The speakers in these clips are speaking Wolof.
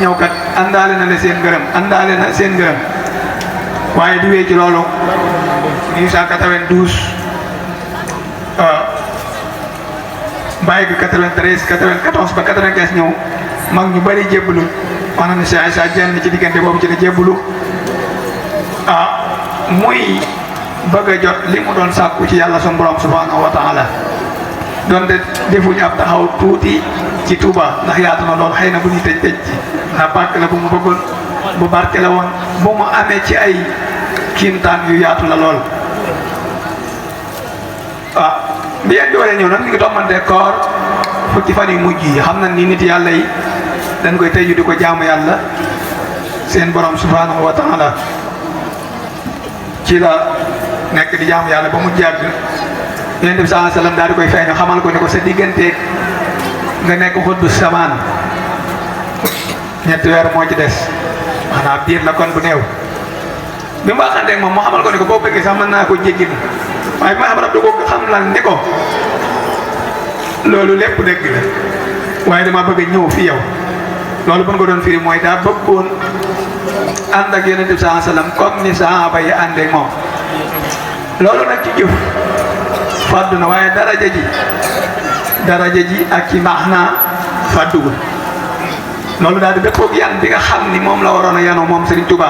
ñëw kat àndaale na la seen ngërëm àndaale na seen ngërëm waaye di wéy ci loolu 1892 bàyyi ko 93 94 ba 95 ñëw mag ñu bari jébbalu wax na ne Cheikh Issa Diène ci diggante boobu ci la jébbalu muy bëgg a jot li mu doon sàkku ci yàlla sunu borom subhanahu wa taala donte defuñu ab taxaw tuuti ci Touba ndax yaatu na lool xëy na bu ñu tëj ci ndax pàkk la bu mu bëggoon bu barke la woon bu mu amee ci ay kiimtaan yu yaatu la lool bi yéen doole ñëw nag ñu ngi tombante koor fukki fan yu mujj yi xam na ni nit yàlla yi dañ koy tëju di ko jaamu yàlla seen borom subhanahu wa taala ci la nekk di jaamu yàlla ba mu jàgg Yonent bi sallallahu alayhi wasallam daal di koy feeñu xamal ko ne ko sa digganteeg nga nekk xutbu samaan ñetti weer moo ci des maanaam biir la kon bu néew bi mu waxanteeg moom moo xamal ko ne ko boo bëggee sax mën naa ko jéggil waaye bi ma xam rab du ko xam lan ni ko loolu lépp dëgg la waaye dama bëgg a ñëw fi yow loolu bu ñu ko doon firi mooy daa bëggoon ànd ak Yonent bi sallallahu alayhi wasallam comme ni sahaaba yi àndeeg moom loolu nag ci jëf fàddu na waaye daraja ji ak ci maanaa fàddugul loolu daal di dëppoog yan bi nga xam ni moom la waroon a yanoo moom Serigne Touba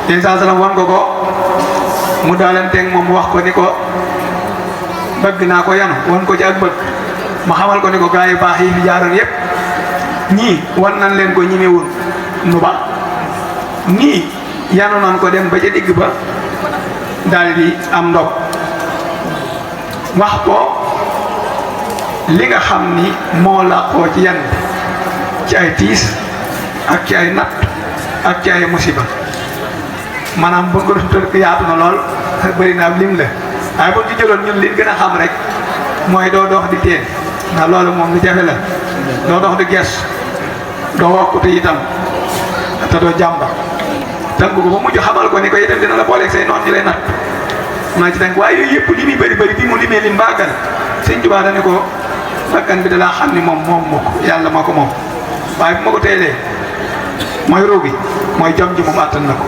Yonent sallallahu alayhi wasallam wan ko mu daalanteeg moom wax ko ni ko bëgg naa ko yanu wan ko ci ak bëgg ma xamal ko ni ko gaa yu baax yi fi jaaroon yépp ñii wan nañ leen ko ñimewul nu ba nii yanu nañ ko dem ba ca digg ba daal di am ndog wax ko li nga xam ni moo làqoo ci yan ci ay tiis ak ci ay natt ak ci ay musiba maanaam bu ko tënk yaatu na lool bëri na ab lim la waaye bu ñu jëloon ñun li gën a xam rek mooy doo dox di teen ndax loolu moom lu jafe la doo dox di ges doo wokkute itam te doo jàmba tënk ko ba mujj xamal ko ni ko itam dina la booleeg say noon ñu lay natt naa ci tënk waaye yooyu yëpp li muy bëri bëri bi mu limee lim baagal Sëñ Tuubaa dane ko bakkan bi dalaa xam ni moom moo ko yàlla moo ko moom waaye bu ma ko teelee mooy roogi mooy jom ji moom àttan na ko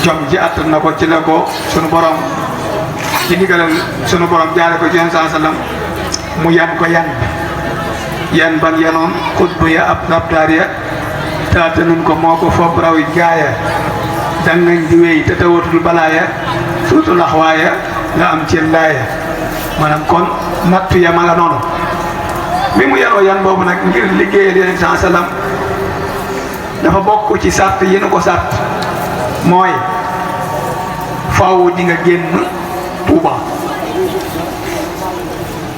jom ji àttan na ko ci la ko sunu borom ci ndigalal sunu borom jaare ko ci Yonent sallallahu alayhi wasallam mu yan ko yan ban yanoon xutbu ya ab abdaar ya taata nun ko moo ko fob raw gaaya dangañ di wéy te tawatul balaaya suutu laxwaaya nga am ci laaya maanaam kon nattu ya ma nga noonu bi mu yanoo yan boobu nag ngir liggéeyal Yonent sallallahu alayhi wasallam dafa bokk ci sart yi nu ko sart mooy faaw di nga génn Touba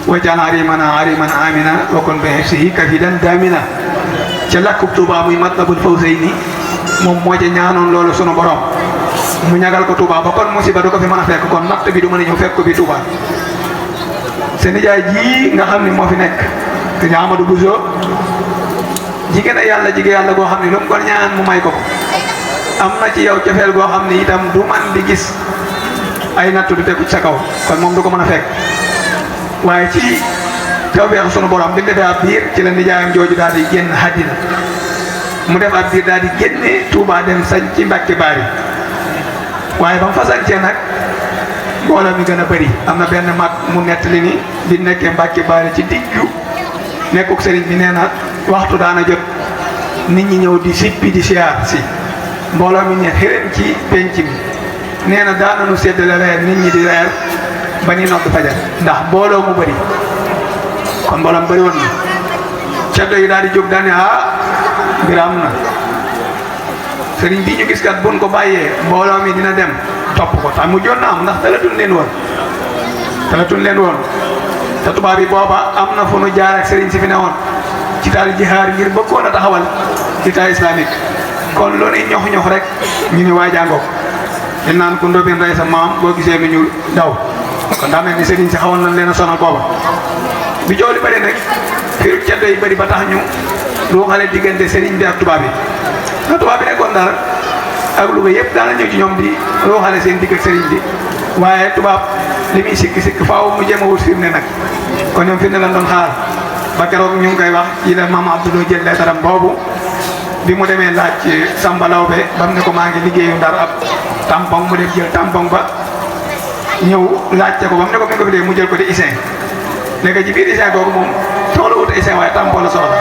wajan hariman amina wa kun bi hifzihi kafidan damina ca lakkub Touba muy Matlabul Fawzayni moom moo ca ñaanoon loolu sunu borom mu ñagal ko Touba ba kon musiba du ko fi mën a fekk kon natt bi du mën a ñëw fekk ko bi Touba seen nijaay ji nga xam ni moo fi nekk te ñu Amadou Bousso jigéen yàlla goo xam ni lu mu ko ñaan mu may ko am na ci yow cofeel goo xam ni itam du man di gis ay nattu du tegu ci sa kaw kon moom du ko mën a fekk waaye ci tawfeex sunu borom bi mu defee ab biir ci la nijaayam jooju daal di génn àddina mu def ab biir daal di génne Touba dem sañ ci Mbàkke Baari waaye ba mu fa sañcee nag mbooloo mi gën a bëri am na benn mag mu nettali ni bi nekkee Mbàkke Baari ci diggu nekkuk sëriñ bi nee na waxtu daana jot nit ñi ñëw di sippi di siyaar si mbooloo mi ne xërëm ci penc mi nee na daananu séddale reer nit ñi di reer ba ni nodd fajar ndax mbooloo mu bëri kon mbooloo mu bëri woon na ceddo yi daal di jóg daane mbir am na sëriñ bi ñu gis kat buñ ko bàyyee mbooloo mi dina dem topp ko tax mu jot na am ndax talatuñ leen woon te tubaab yi booba am na fu nu jaar ak sëriñ si fi ne woon ci taal jihaar ngir bëggoon a taxawal état islamique kon loolu ñox rek ñu ne waa jàngook dañ naan ko ndóobin rey sa maam boo gisee lu ñu daw kon daa mel ni sëriñ si xawoon nañ leen a sonal booba bi jow li bëri nag firu ceddo yi bëri ba tax ñu ruuxale diggante sëriñ bi ak tubaab yi na tubaab bi nekkoon dara ak Louga yëpp daana ñëw ci ñoom di ruuxale seen digg ak sëriñ bi waaye tubaab li muy sikk faaw mu jéem a wut firnde nag kon ñoom firnde lañ doon xaar ba keroog ñu ngi koy wax ci la maam Abdoulaye jël leetaram boobu bi mu demee laaj ci Samba Lawbe ba mu ne ko maa ngi liggéeyu Ndar ab tampon mu dem jël tampon ba ñëw laajte ko ba mu ne ko mi nga fi dee mu jël ko di isin léegi ci biir isin googu moom soxla wut isin waaye tampon la soxla